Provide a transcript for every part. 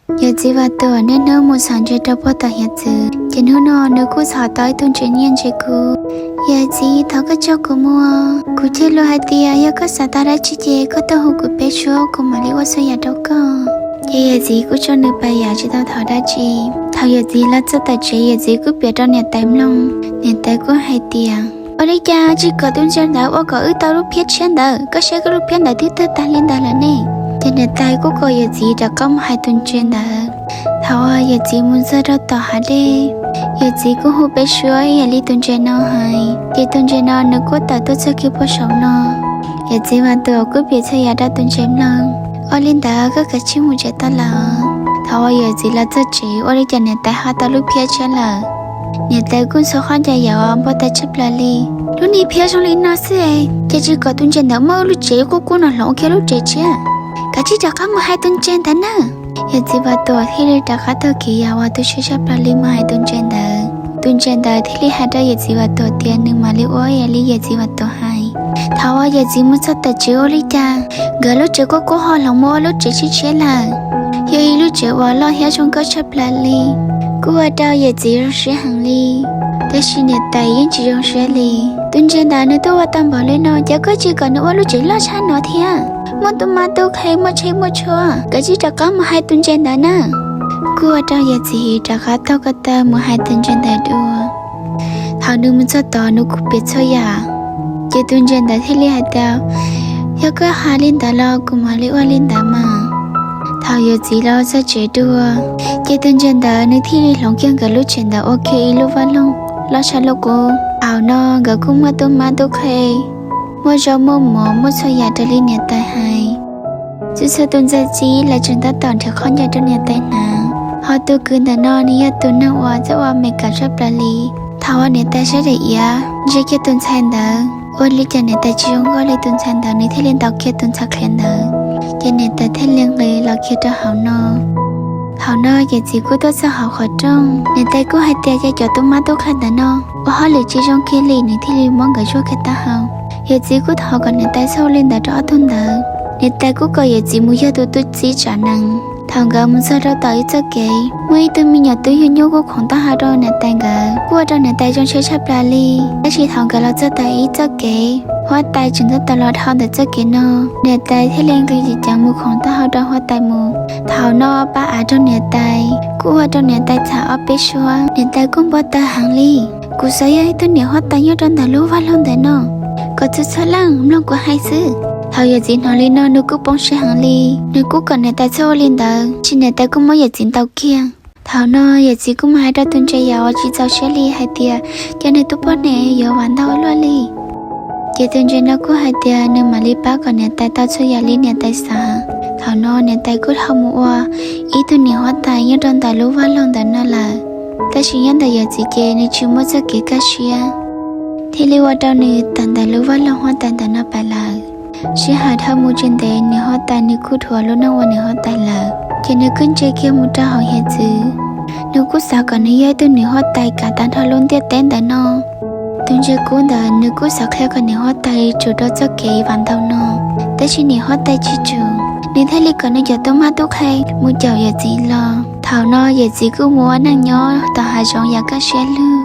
Yawm txiv Vam Tuam niaj hnub mus txhom ntses rau puag tom hiav txwv, ces hnub no nws kuj txhom tau ib tug ntses nyiaj ntses kub. Yawm txiv, thov koj coj kuv mus, kuv cog lus hais tias yog koj xav tau dab tsi ces koj tuaj hu kuv peb suab, kuv mam li ua txhua yam rau koj. Ces yawm txiv kuj tso nws pais yam tsis tau thov dab tsi. Thaum yawm txiv los txog tom tsev, yawm txiv kuj piav rau niam tais mloog. Niam tais kuj hais tias, ua li cas tsis kom tus ntses ntawd ua kom wb tau lub phiab tshiab ntawd? Koj saib koj lub phiab ntawd twb tawg tag li ntawd lawm ne. Ces niam tais kuj kom yawm txiv rov qab mus hais tus ntses ntawd. Thaum uas yawm txiv mus txog rau tom hav dej, yawm txiv kuj hu peb suab ib yam li tus ntses no hais, ces tus ntses no nws kuj tawm tuaj txog kiag puag saum no. Yawm txiv Vam Tuam kuj piav txhua yam rau tus ntses mloog. Ua li ntawd koj kav tsij mus tsev tau lawm. Thaum uas yawm txiv los txog tsev, ua li cas niam tais ho tau lub phiab tshiab lawm. Niam tais kuj ntxhov qhov ncauj yam uas npau taws tshaj plaws li. Lub niag phiab zoo li no xwb es, ces tsis kom tus ntses ntawd muab wb lub tsev kub kub no hloov ua kiag lub tsev tshiab. Kav tsij rov qab mus hais tus ntses ntawd na. Yawm txiv Vam Tuam thiaj li rov qab taug kev yam uas tu siab tshaj plaws li mus hais tus ntses ntawd. Tus ntses ntawd thiaj li hais rau yawm txiv Vam Tuam tias nws mam li ua ib yam li yawm txiv Vam Tuam hais. Thaum uas yawm txiv mus txog tom tsev, ua li cas nkawd lub tsev kub kub ho hloov mus ua lub tsev tshiab tshiab lawm. Yog ib lub tsev uas loj thiab zoo nkauj tshaj plaws li, kuj ua rau yawm txiv zoo siab heev li. Tab sis niam tais yeej tsis zoo siab li. Tus ntses ntawd nws twb ua tau npaum li no, cas koj tsis kom nws ua lub tsev loj tshaj no thiab? Muaj tub mab tub qhe, muaj tsheb muaj tshua, kav tsij rov qab mus hais tus ntses ntawd na. Kuj ua rau yawm txiv rov qab taug ko taw mus hais tus ntses ntawd dua. Thaum nws mus txog tod nws kuj piav txhua yam, ces tus ntses ntawd thiaj li hais tias, yog koj hais li ntawd los kuv mam li ua li ntawd mas. Thaum yawm txiv los txog tsev dua, ces tus ntses ntawd nws thiaj li hloov kiag nkawd lub tsev ntawd ua kiag ib lub vaj loog loj tshaj lub qub. Thaum no nkawd kuj muaj tub mab tub qhe, muaj zaub muaj mov, muaj txhua yam raws li niam tais hais. Txhua txhua tus ntxhais txiv lawv tseem tab tom nrhiav qhov ncauj rau niam tais hnav. Ho tus kwv ntawm no nws yog tus neeg uas txawj ua me kam tshaj plaws li. Thaum uas niam tais saib daim iav ntsia kiag tus ntxhais ntawd, ua li cas niam tais tsis zoo nkauj li tus ntxhais ntawd, nws thiaj li ntaus kiag tus ntxhais qhiav ntawd, ces niam tais thiaj li nqis los kiag rau hauv no. Thaum no yawm txiv kuj tuaj txog hauv qhov rooj, niam tais kuj hais tias, yog cov tub mab tub qhe ntawm no ua hauj lwm tsis zoo kiag li, nws thiaj li muab nkawd zuaj kiag taub hau. Yawm txiv kuj thov kom niam tais txhob ua li ntawd rau ob tug ntawd. Niam tais kuj kom yawm txiv mus yog tus tub txib tsam nees. Thaum nkawd mus txog rau tom ib txoj kev, muaj ib tug me nyuam tub yug nyuj kuj khoov taub hau rau niam tais nkawd, kuj ua rau niam tais zoo siab tshaj plaws li. Tab sis thaum nkawd los txog tom ib txoj kev, huab tais tseem tab tom los dhau ntawm txoj kev no, niam tais thiaj li nqis ceev ceev mus khoov taub hau rau huab tais mus. Thaum no pab av rau niam tais, kuj ua rau niam tais txham ob peb suab. Niam tais kuj npau taws heev li. Kuv xav yog ib tug niam huab tais nyob rau ntawm lub vaj loog ntawm no, kom txhua txhua leej mloog kuv hais xwb. Thaum yawm txiv hnov li no nws kuj poob siab heev li, nws kuj kom niam tais txhob ua li ntawd, tsis niam tais kuj muab yawm txiv ntaus kiag. Thaum no yawm txiv kuj mus hais rau tus ntses yam uas tsis txaus siab li hais tias, cas nws tus poj niam yuav vam ntau ua luaj li. Ces tus ntses no kuj hais tias nws mam li pab kom niam tais tau txhua yam li niam tais xav. Thaum no niam tais kuj dhau mus ua ib tug niam huab tais nyob rau ntawm lub vaj loog ntawm no lawm. Tab sis nyob ntawm yawm txiv ces nws tsis muaj txoj kev kaj siab, thiaj li ua rau nws tawm ntawm lub vaj loog huab tais ntawm no pais lawm. Sij hawm dhau mus tsis ntev niam huab tais nws kuj dhuav lub neej ua niam huab tais lawm, ces nws kuj ntsia kiag mus rau hauv hiav txwv. Nws kuj xav kom nws yog ib tug niam huab tais kav tag nrho lub ntiaj teb ntawm no. Tus ntses kub ntawd nws kuj xav qhia kom niam huab tais tsum rau txoj kev vam ntau no, tab sis niam huab tais tsis tsum. Nws thiaj li kom nws cov tub mab tub qhe mus caum yawm txiv los. Thaum no yawm txiv kuj mus ua neej nyob tom hav zoov yam kaj siab lug.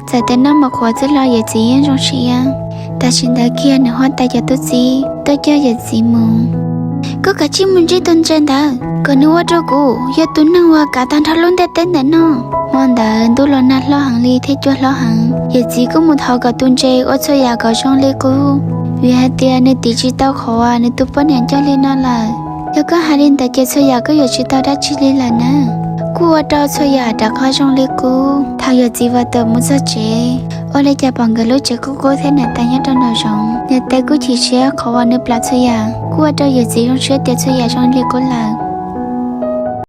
Txawm tias noj mov qhuav txwj los yawm txiv yeej zoo siab. Tam sim ntawd kiag niam huab tais cov tub txib tuaj coj yawm txiv mus. Koj kav tsij mus ntsib tus ntses ntawd kom nws ua rau kuv yog tus neeg uas kav tag nrho lub ntiaj teb ntawm no. Hmo ntawd ntuj los nag hlob heev li thiab cua hlob heev. Yawm txiv kuj mus thov kom tus ntses ua txhua yam kom zoo li qub, vim hais tias nws tiv tsis tau qhov uas nws tus poj niam nco li no lawm. Yog koj hais li ntawd ces txhua yam koj yuav tsis tau dab tsi li lawm na. Kuj ua rau txhua yam rov qab zoo li qub. Thaum yawm txiv Vam Tuam mus txog tsev, ua li cas pom nkawd lub tsev qub qub thiab niam tais nyob rau nraum zoov. Niam tais kuj chim siab qhov uas nws plam txhua yam, kuj ua rau yawm txiv zoo siab tias txhua yam zoo li qub lawm.